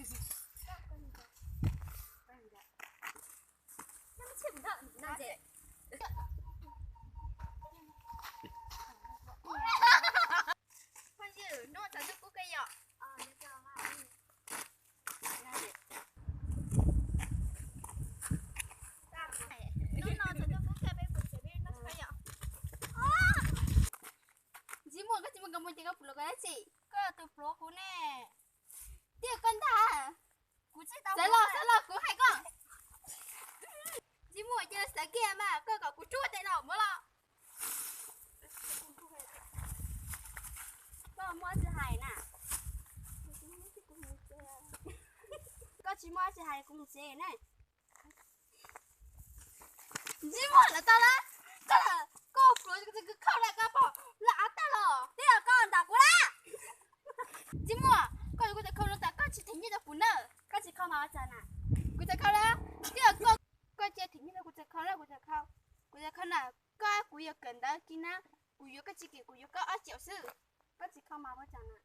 Phooj ywg, hnub no txog twb pub koj yom. Hnub no txog twb pub koj, peb pus tsev peb noj koj yom. Ntsij Muaj, koj tsis muaj nkauj muam ces koj pluav koj dab tsi? Koj tus pluav kuv ne. Tiag koj ntag. Kuv tsis tau, xav los xav los kuv hais koj. Ntsij Muaj, cia xav kiag mas koj kom kuv rub tej laus muab los. Koj muaj tsis hais na. Koj tsis muaj tsis hais kuv mus tsev na. Ntsij Muaj, lawv tau lawm. Koj, koj pluav kuv tus khau lawm, koj pom lawv av tag los twb yog koj ntam kuv lawm. Ntsij Muaj, koj yuav kuv tus khau no tas koj tsis them nyiaj rau kuv na. Koj tsis khau mas ua cas na? Kuv tus khau na, twb yog koj, koj cia them nyiaj rau kuv tus khau na, kuv tus khau, kuv tus khau na, koj kuv yuav kawm ntawv kiag na, kuv yuav koj tsis kawm kuv yuav koj ob triệu xwb. Koj tsis khau mas ua cas na?